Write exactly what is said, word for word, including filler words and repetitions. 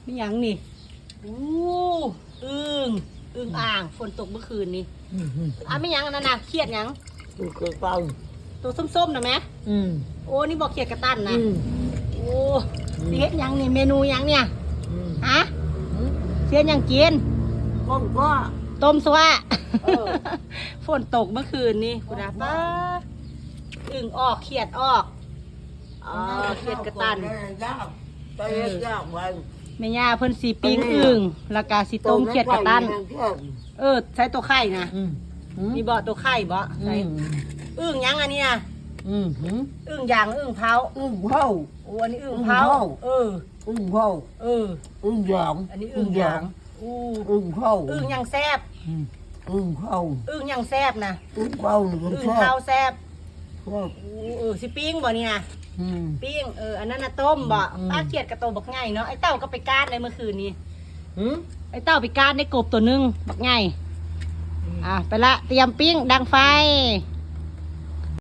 มีหยังนี่ อู้ อึ่ง อึ่งอ่าง ฝนตกเมื่อคืนนี้ อืมอืม อ่ะ มีหยังอันนั้นนะ เขียดหยัง อืมคือเก่า ตัวส้มๆนะแม่ อืม โอ้ นี่บอกเขียดกระตันนะ อืม โอ้ สิเฮ็ดหยังนี่ เมนูหยังเนี่ย อืม ฮะ อืม สิเฮ็ดหยังกิน ก้นก็ ต้มซั่ว เออ ฝนตกเมื่อคืนนี้คุณนะป้า อึ่งออก เขียดออก อ๋อ เขียดกระตัน ยากตัวเล็กยากไว้ แม่ย่าเพิ่นสิปิ้งอึ่ง แล้วก็สิต้มเขียดกระตัน เออ ใส่ตัวไข่นะ อืมอืม มีบ่ตัวไข่บ่ อื ใส่ ม อึ่งหยังอันนี้นะ อืมอืม อึ่งยาง อึ่งเผา อึ่งเผา โอ้ อันนี้อึ่งเผา อึ่งเผา เออ อึ่งเผา เออ อึ่งยาง อันนี้อึ่งยาง อู้ อึ่งเผา อึ่งยังแซบ อืมอึ่งเผา อึ่งยังแซบนะ อึ่งเผานี่ก็ อึ่ง แซ่ เผา บ แซบ แซ่บ อู้ เออ สิปิ้งบ่เนี่ย อืม ปิ้ง เออ อันนั้นนะต้มบ่ อืม ปลาเขียดกระโตบักใหญ่เนาะ ไอ้เต้าก็ไปก้านได้เมื่อคืนนี้ อืม ไอ้เต้าไปก้านได้กบตัวหนึ่งบักใหญ่ อ่ะ ไปละ เตรียมปิ้ง ดังไฟ